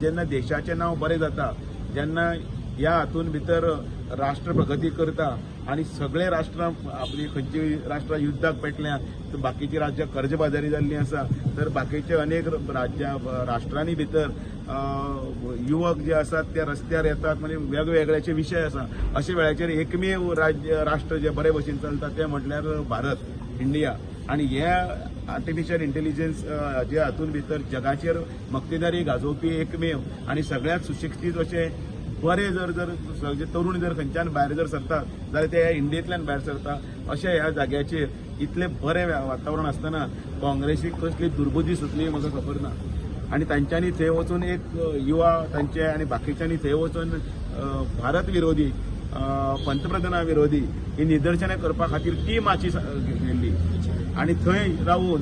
जेन्ना देशाचें नांव बरें जाता, जेन्ना ह्या हातून भितर राष्ट्र प्रगती करता आनी सगळे राष्ट्रां आपली खंयची राष्ट्रां युद्धाक पेटल्या तर बाकीची राज्यां कर्जबाजारी जाल्लीं आसा, तर बाकीचे अनेक राज्यां राष्ट्रांनी भितर युवक जे आसात ते रस्त्यार येतात, म्हणजे वेगवेगळ्याचे विशय आसा. अशा वेळाचेर एकमेव राज्य राष्ट्र जे बरे भशेन चलता ते म्हटल्यार भारत, इंडिया. आनी हे आर्टिफिशियल इंटेलिजन्स जे हातून भितर जगाचेर मक्तेदारी गाजोवपी एकमेव आनी सगळ्यांत सुशिक्षीत अशे बरे जर जर सगळे तरुण जर खंयच्यान भायर जर सरतात जाल्यार ते इंडियेंतल्यान भायर सरता. अशे ह्या जाग्याचेर इतलें बरें वातावरण आसतना काँग्रेसीक कसली दुर्बुद्धी सुचली म्हाका खबर ना. आनी तांच्यांनी थंय वचून एक युवा तांचे आनी बाकीच्यांनी थंय वचून भारत विरोधी, पंतप्रधाना विरोधी ही निदर्शनां करपा खातीर ती माची गेल्ली आनी थंय रावून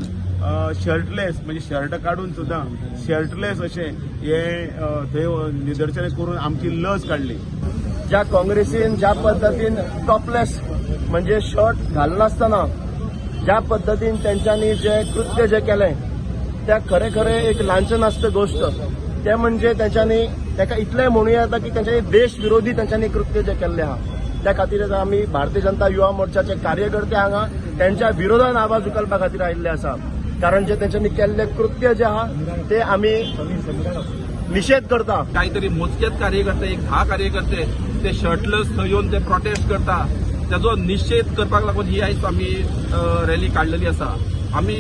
शर्टलेस, म्हणजे शर्ट काडून सुद्दां शर्टलेस अशें हे थंय निदर्शनां करून आमची लज काडली. ज्या काँग्रेसीन ज्या पद्दतीन टॉपलेस, म्हणजे शर्ट घालनासतना ज्या पद्दतीन तेंच्यांनी जे कृत्य जे केलें, त्या खरें खरें एक लांछनास्पद गोश्ट. ते म्हणजे तेंच्यांनी ताका इतलें म्हणूं येता की तेंच्यांनी देश विरोधी तेंच्यांनी कृत्य जे केल्लें आहा, त्या खातीर आमी भारतीय जनता युवा मोर्चाचे कार्यकर्ते हांगा तेंच्या विरोधान आवाज उखलपा खातीर आयिल्ले आसा, कारण जे तेंच्यांनी केल्लें कृत्य जे आहा ते आमी निशेध करता. काहीतरी मोजकेच कार्यकर्ते, एक 10 कार्यकर्ते ते शर्टलेस थंय येवन ते प्रोटेस्ट करता, ताजो निशेध करपाक लागून ही आयज आमी रॅली काडलेली आसा. आमी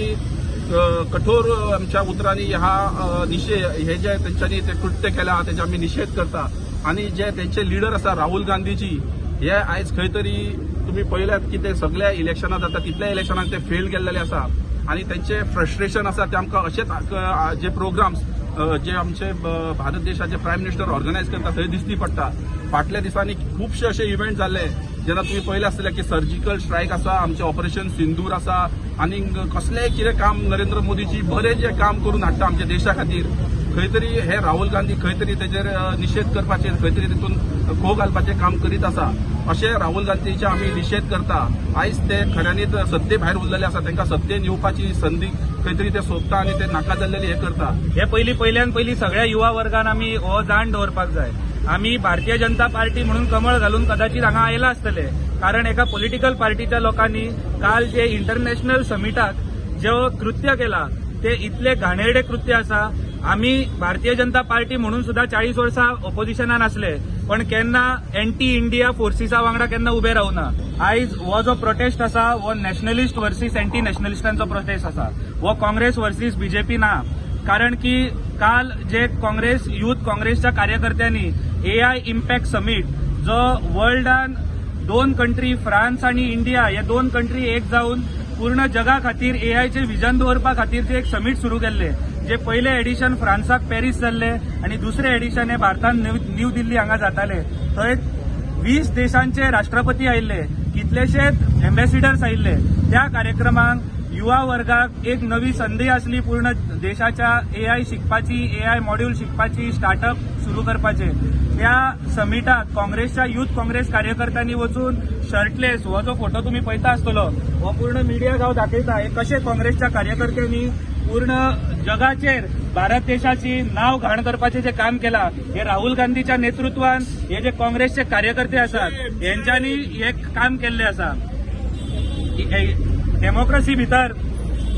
कठोर आमच्या उतरांनी ह्या निशेध, हे जे तेंच्यांनी ते कृत्य केला तेजे आमी निशेध करता. आनी जे तेंचे लिडर आसा राहुल गांधीजी, हे आयज खंय तरी तुमी पळयल्यात की ते सगळ्या इलेक्शनां जाता तितल्या इलेक्शनाक ते फेल गेल्लेले आसा आनी तेंचे फ्रस्ट्रेशन आसा ते आमकां अशेच जे प्रोग्राम्स जे आमचे भारत देशाचे प्रायम मिनिस्टर ऑर्गनायज करता थंय दिश्टी पडटा. फाटल्या दिसांनी खुबशे अशे इव्हेंट जाल्ले जेन्ना तुमी पळयले आसतले की सर्जिकल स्ट्रायक आसा, आमचें ऑपरेशन सिंदूर आसा आनी कसलेंय कितें काम नरेंद्र मोदीजी बरें जें काम करून हाडटा आमच्या देशा खातीर, खंय तरी हे राहुल गांधी खंय तरी तेजेर निशेध करपाचेर, खंय तरी तितून खो घालपाचें काम करीत आसा. अशें राहुल गांधीचे आमी निशेध करता. आयज ते खऱ्यांनीच सत्ते भायर उरलेले आसा, तांकां सत्तेन येवपाची संदी खंय तरी ते सोदता आनी ते नाका जाल्लेले हे करता. हे पयलीं पयल्यान पयलीं सगळ्या युवा वर्गान आमी हो जाण दवरपाक जाय. आमी भारतीय जनता पार्टी म्हणून कमळ घालून कदाचित हांगा आयला आसतले, कारण एका पॉलिटिकल पार्टीच्या लोकांनी काल जे इंटरनॅशनल समिटाक जे कृत्य केला ते इतले घाणेरडे कृत्य आसा. आमी भारतीय जनता पार्टी म्हणून सुद्दां 40 वर्सां ओपोजिशनान आसले, पण केन्ना एंटी इंडिया फोर्सिसा वांगडा केन्ना उबे रावना. आयज हो जो प्रोटेस्ट आसा हो नॅशनलिस्ट वर्सीस एंटी नॅशनलिस्टांचो प्रोटेस्ट आसा, हो काँग्रेस वर्सीस बीजेपी ना. कारण की काल जे काँग्रेस युथ काँग्रेसच्या कार्यकर्त्यांनी एआय इम्पॅक्ट समीट, जो वर्ल्डान दोन कंट्री फ्रान्स आणि इंडिया हे दोन कंट्री एक जावन पूर्ण जगा खातीर एआयचे विजन दवरपा खातीर जे एक समीट सुरू केल्ले, जे पयले एडिशन फ्रांसाक पॅरीस जाल्ले आनी दुसरे एडिशन हे भारतान न्यू दिल्ली हांगा जाताले, थंय 20 देशांचे राष्ट्रपती आयिल्ले, कितलेशेच एम्बॅसिडर्स आयिल्ले. त्या कार्यक्रमाक युवा वर्गाक एक नवी संदी आसली पूर्ण देशाच्या एआय शिकपाची, एआय मॉड्यूल शिकपाची, स्टार्टअप सुरू करपाचे. त्या समिटाक काँग्रेसच्या युथ काँग्रेस कार्यकर्त्यांनी वचून शर्टलेस, हो जो फोटो तुमी पळयता आसतलो हो पूर्ण मिडिया गांव दाखयता, हे कशे काँग्रेसच्या कार्यकर्त्यांनी पूर्ण जगाचेर भारत देशाची नाव घाण करपाचें जे काम केलां, हे राहुल गांधीच्या नेतृत्वान हे जे काँग्रेसचे कार्यकर्ते आसात हेंच्यांनी हे काम केल्लें आसा. डेमोक्रेसी भितर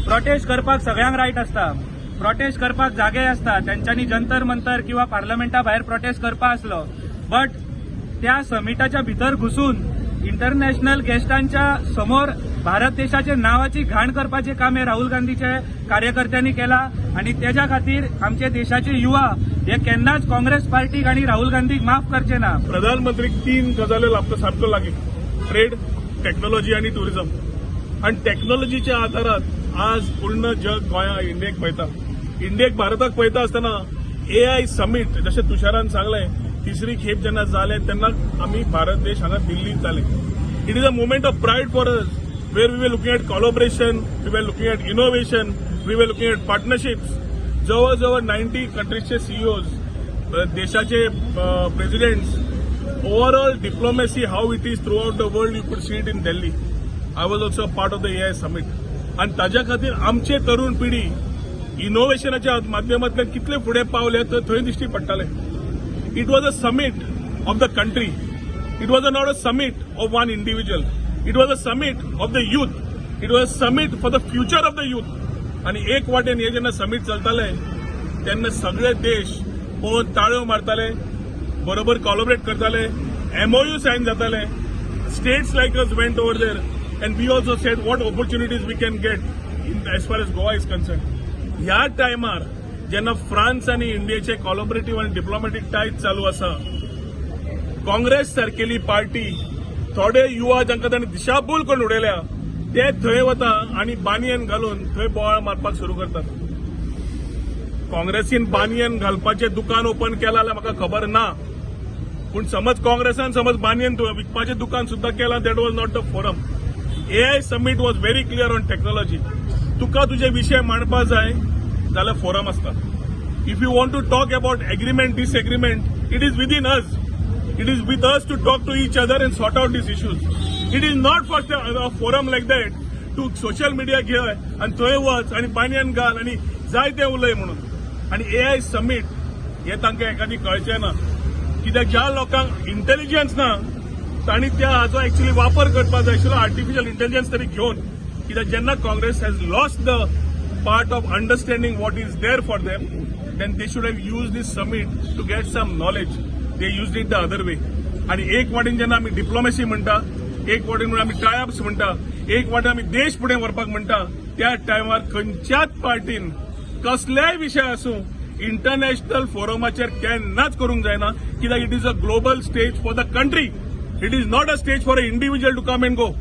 प्रोटेस्ट करपाक सगळ्यांक रायट आसता, प्रोटेस्ट करपाक जागे आसता, तेंच्यांनी जंतर मंतर किंवा पार्लमेंटा भायर प्रोटेस्ट करपा आसलो, बट त्या समिटाच्या भितर घुसून इंटरनॅशनल गेस्टांच्या समोर भारत देशाचे नावाची घाण करपाचें काम हे राहुल गांधीचे कार्यकर्त्यांनी केला. आनी तेज्या खातीर आमचे देशाचे युवा हे केन्नाच काँग्रेस पार्टीक आनी राहुल गांधीक माफ करचे ना. प्रधानमंत्री तीन गजाल्यो लागता सारको लागीं, ट्रेड, टेक्नॉलॉजी आनी टुरिझम. आनी टेक्नॉलॉजीच्या आधारात आज पूर्ण जग गोंया इंडियेक पळयता. इंडियेक भारताक पळयता आसतना एआय समीट, जशें तुषारान सांगलें, तिसरी खेप जेन्ना जालें तेन्ना आमी भारत देश हांगा दिल्लींत जालें. It is a moment of pride for us where we were looking at collaboration, we were looking at innovation, we were looking at partnerships. जवळ जवळ 90 कंट्रीजचे सीईओज, देशाचे presidents, overall diplomacy how it is throughout the world, you could see it in Delhi. I was also part of the AI summit. आणि ताज्या खातीर आमचे तरुण पिढी इनोव्हेशनाच्या माध्यमांतल्यान कितले फुडें पावले तर थंय दिश्टी पडटाले. It was a summit of the country. It was not a summit of one individual. It was a summit of the youth. It was a summit for the future of the youth. आणि एक वाटेन हे जेन्ना summit चलताले तेन्ना सगळे देश पळोवन ताळयो मारताले, बरोबर कॉलॉबरेट करताले, एमओयू सायन जाताले. States like us went over there and we also said what opportunities we can get in as far as Goa is concerned. ह्या टायमार जेन्ना फ्रांस आनी इंडियेचे कॉलॉबरेटीव आनी डिप्लोमॅटीक टायज चालू आसा, काँग्रेस सारकेली पार्टी, थोडे युवा जांकां तांणी दिशाभूल करून उडयल्या, ते थंय वता आनी बानियन घालून थंय बोवाळ मारपाक सुरू करतात. काँग्रेसीन बानियन घालपाचें दुकान ओपन केलां जाल्यार म्हाका खबर ना, पूण समज काँग्रेसान समज बानियन विकपाचें दुकान सुद्दां केलां, that was not the forum. AI Summit was very clear on technology. तुका तुजे विशय मांडपा जाय जाल्यार फोरम आसता. If you want to talk about agreement, disagreement, it is within us. It is with us to talk to each other and sort out these issues. It is not for a forum like that to social media घे आनी थंय वच आनी banyan घाल आनी जाय तें उलय म्हणून. आनी एआय समीट हे तांकां एकादी कळचें ना, कित्याक ज्या लोकांक इंटेलिजन्स ना तांणी त्या हाचो एक्चुअली वापर करपाक जाय आशिल्लो, आर्टिफिशियल इंटेलिजन्स तरी घेवन. कित्याक जेन्ना Congress has lost the part of understanding what is there for them, then they should have used this summit to get some knowledge. They used it the other way. आणि एक वाटेन जेन्ना आमी डिप्लोमॅसी म्हणटा, एक वाटेन म्हणून आमी टायअप्स म्हणटा, एक वाटेन आमी देश फुडें व्हरपाक म्हणटा, त्या टायमार खंयच्याच पार्टीन कसल्याय विशय आसूं, इंटरनॅशनल फोरमाचेर केन्नाच करूंक जायना, कित्याक it is a global stage for the country. It is not a stage for a individual to come and go.